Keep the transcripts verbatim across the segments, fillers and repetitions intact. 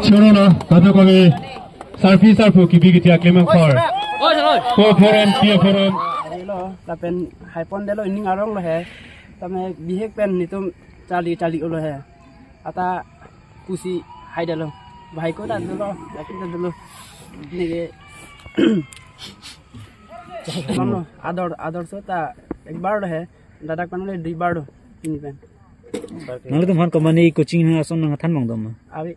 Choro na, tata kami sarpi sarpo kibi kiti aklem angkor. Ko forum, kia forum. Lapen haipon delo ining arong lo he. Tame bihek pen nitum charli charli lo he. Ata pusi hai delo. Bahai ko ta delo, laki ta delo. Nege. Mano, ador, ador so ta ek bar lo he. Ladak panle dui bar lo. Ini pen. Nanglitum aphan komane coaching ha ason nangthan mong doma? Abi,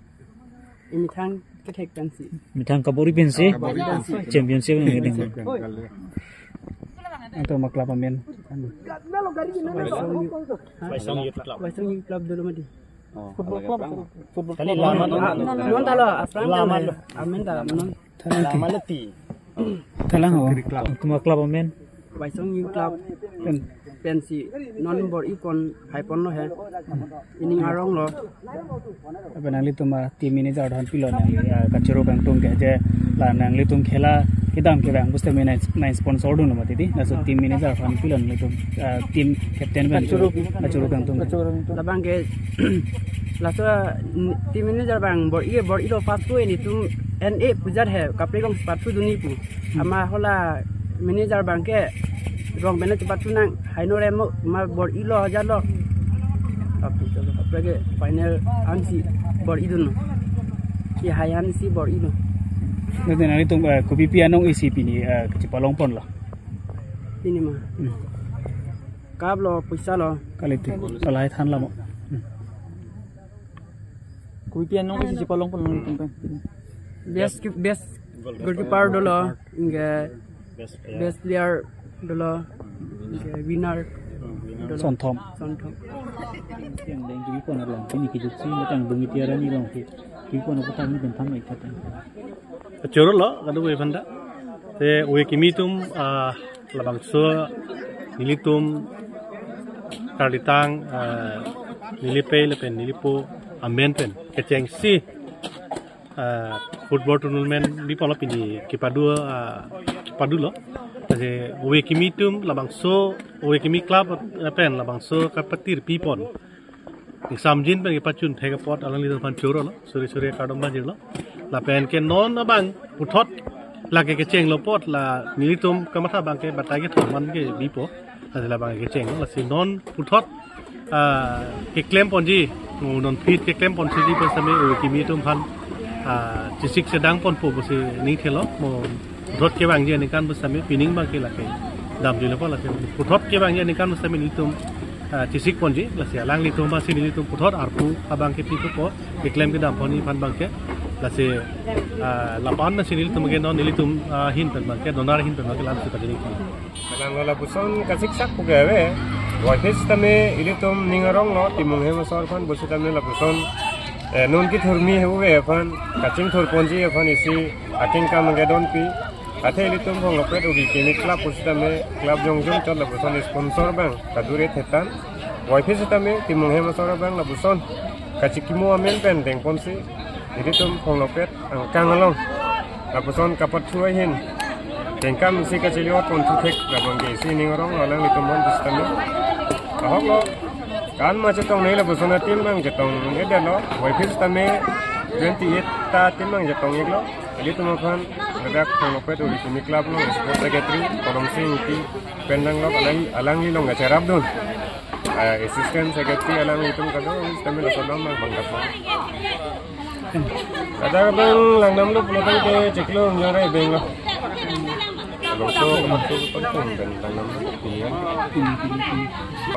imethang kethek pensi. Methang kabor-i pensi. Kabor-i pensi. Championship nang ding. Anto ma club amen? Waisong Youth Club. Waisong Youth Club dolo mati. Oh, football club. Football club. Kali lama non. Non talo, aphrang lama lo. Amen talo non. Lama leti. Talang ho. Tuma club amen? Waisong Youth Club. Pen. Pensi non bor-i pon, haipon lo he. Ining arong lo. Apa nanglitum a team manager aphan pilo nangli, ah, kachoro kangtung ke je la nanglitum khela kedam kevang pusitame nang, nang sponsor dunlo mati di. Laso team manager aphan pilo nanglitum, ah, team captain pen kachoro, kachoro kangtung. Labang ke laso, mm, team manager abang bor-i, bor-i lo first ko ilitum N A pujar he, kaprek along sepathu dunji pu. Ama hala manager abang ke rong pen chepathu nang, hai no remo ma bor-i lo hajar lo. Kaprek ke final ansi bor-i dun. Kehai ansi bor-i lo. Nanglitum, eh, kopipi anong isi pini, eh, chepalong ponlo? Pini ma. Hmm. Cup lo, poisa lo. Kali ti, kalai than lamo. Hmm. Kopipi anong isi chepalong ponlo nanglitum pen? Best ki-, best goalkeeper dolo, ingke best player dolo, ingke winner dolo. Sonthom. Sonthom. Yang deng kibi pon along, pini kijut si, matang dungi tiara ni long ki, kibi pon apa tang ni bentam mai kata. Choro lo, kadu bai phanda. Te ove kimi atum, ah, labangso nelitum karlitang, ah, nelipei lapen nelipo amen pen kechengsi, ah, football tournament bi polo pini kepado, ah, padulo. Te ove kimi atum labangso, ove kimi club, eh, pen labangso kapatir pi pon. Exam jin pen kepachun thek apot alanglitum aphan choro lo, suri suri kardom banjir lo. Lapen ke non abang puthot lake kechenglo apot la nelitum kamatha abang ke batai kethom an ke bipo. Lasi labang kechenglo, lasi non puthot, ah, keklem ponji, mo non phit keklem pon siji pen sitame ove kimi atum aphan, ah, chesik chedang ponpo pusi ning thelo, mo puthot kevangji aningkan pusitame pining abang ke lake damjuilepo lake. Puthot kevangji aningkan pusitame nelitum, ah, chesik ponji, lasi alanglitum aphansi nelitum puthot arpu abang ke pipo, keklem kedam ponji aphan abang ke. Lasi, ah, lapu-an si nelitum ke non nelitum, ah, ahin pen abang ke, donor ahin pen abang ke lamsi pajiriki. Kalang lo lapuson kachiksak pu ke ave. Waikhe sitame ilitum ning arong lo, Timung Hem asor aphan pusitame lapuson, eh, non kethurmi he ave aphan, kachingthur ponji aphan isi akengkam kedonpi. Athe ilitum Phonglokpet Ove Kimi club pusitame club jongjong chot lapuson sponsor abang kadure thetan. Waikhe sitame Timung Hem asor abang lapuson kachikimo amen pen dengponsi ilitum Phonglokpet angkang along lapuson kapathu ahin kengkam isi kachiliot ponthu thek labang ke isi ning arong lo alanglitum aphan pusitame. Ahok lo, kan ma chetong nei lapuson a-team abang chetong-et lo, waikhe sitame twenty-eight ta team abang chetong-et lo. Ilitum aphan ladak Phonglokpet Ove Kimi club along sports secretary Kolomsing Ingti pen nanglok alang, alangli along kacherapdun. Ah, assistant secretary alanglitum kado, sitame laso alam abang bang dapo. Ladak abang langdamlo pulotangte chiklo nyorai benglo. Alongso kamathu kamathu pen langdamlo. Iya.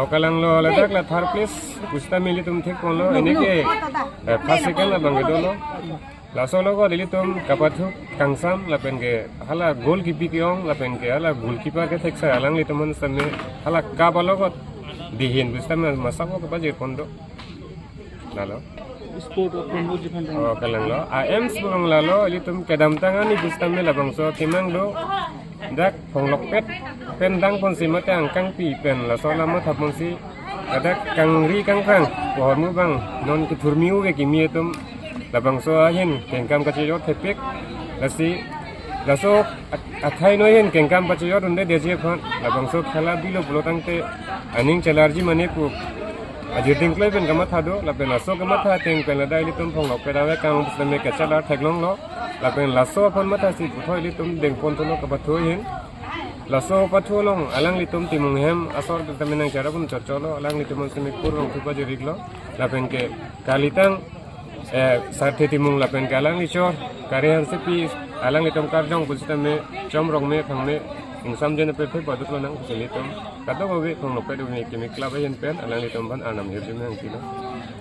O kalang lo ladak la third place pusitame ilitum thekponlo, ini ke, eh, first second abang kedolo. Laso lo ko ilitum kapathu kangsam lapen ke hala goal kipi ke-ong lapen ke hala goalkeeper ke theksa alanglitum aphan sitame hala cup along ko dihin pusitame masak ko kapajir pon do. Lalo. Sport of Pramod ji aphan. O kalang lo. A aims abang lalo ilitum kedamtang ani pusitame labangso kemang do. Dak Phonglokpet pen dang ponsi mate angkang pi pen laso alam matha ponsi Ladak kangri kangkrang, pohormu bang, non kethurmi uve kimi atum, labangso ahin, kengkam kachejor thepik, lasi, laso at-, athai noi ahin, kengkam kachejor unde deje aphan, labangso khela bilo pulo tangte, aning chelarji mane pu, ajir dingkloi pen kamatha do, lapen laso kamatha ateng pen ladak ilitum phonglok pera ave kang pusitame kachelar theklonglo, lapen laso aphan mathasi puthot ilitum dengpon thulo kapathu ahin, laso pathu along alanglitum Timung hem asor tame nangcharap un chotcholo, alanglitum an simi kurvang thupa jiriklo. Lapen ke kalitang, eh, Sarthe Timung lapen ke alangli chor Kare Hansepi alanglitum karjong pusitame chomrong me phang me ingsam jen pe phe paduklo nang pusilitum. Kadokave phonglok pet ave kimi club ahin pen alanglitum aphan arnam hirjume nangpilo.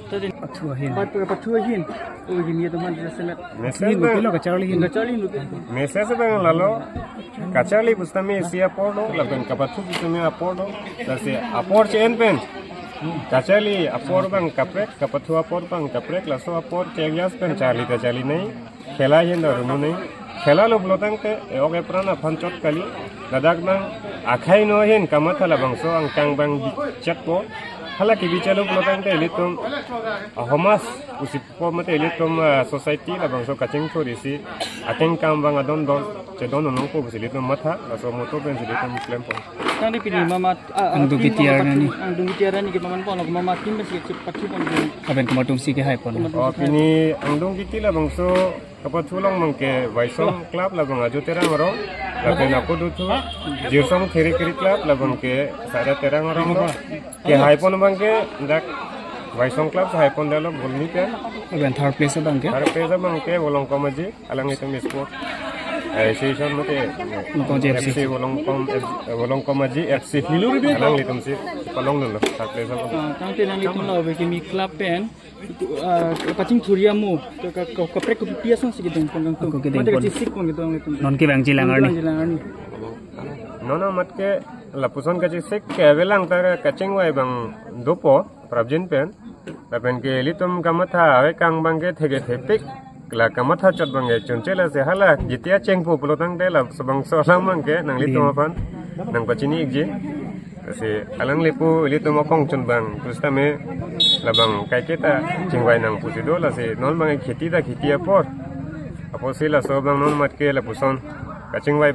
Tadi pathu ahin. Pat-, pathu ahin. Oh, gini ya teman, dia semet. Message. Ini bang. Lo kacharli hin. Kacharli lo. Message bang lalo. Kacharli pusitame isi apor do, lapen kapathu pusitame apor do. Lasi apor che-en pen. Kacharli apor bang kaprek, kapathu apor bang kaprek, laso apor che-en jas pen charli ta charli nei. Khela ahin do rumu nei. Khela lo pulo tangte, e-ok epran aphan chot kali. Ladak nang akhai noi ahin kamatha labangso angkang bang bichat po. Hala kebichat lo pulo tangte ilitum ahomas usi po mate ilitum, ah, society labangso kachingthur isi akengkam bang adondon chedon nonpo pusi ilitum matha, laso moto pensi ilitum klempo. Tangte pini mama, ah, ah, Angdung Kiti arni. Angdung Kiti arni ke mama pon, mama tim pensi chepathu pon. Lapen komat atumsi kehai pon? Oh, pini Angdung Kiti labangso kapathu along bang ke Waisong Club labang Ajo Terang arong, lapen ako duthu Jirsong Thiri Kiri Club labang ke Sada Terang arong lo. Kehai pon bang ke dak Waisong Club si hai pon dalo golni ke. Lapen third place bang ke? Third place bang ke Volongkom Aji, alanglitum sport, eh, association mate, Volongkom Aji F C. F C Volongkom, eh, Volongkom Aji F C. Alanglitumsi palongdunlo third place abang. Ah, tangte nanglitum lo ave kimi club pen, ah, kachingthur amu, ka, ka, ka, kaprek kopi asonsi kedeng pon kangtung. Ako kedeng pon. Mate kachesik pon kangtung nanglitum. Non kevangji lang arni. Kevangji lang arni. Non amat ke lapuson kachesik ke avelang ta kachingvai bang dopo prapjin pen. Lapen ke ilitum kamatha ave kang bang ke theke thepik. La kamatha chot bang ke chunche lasi hala Jitia chengpo pulo tangte laso bangso alam bang ke nanglitum aphan nangpachini ikji. Lasi alangli pu ilitum akong chun bang pusitame labang kaiketa chingvai nang pusi do, lasi non bang kheti ta kheti apor. Apotsi laso bang non amat ke lapuson kachingvai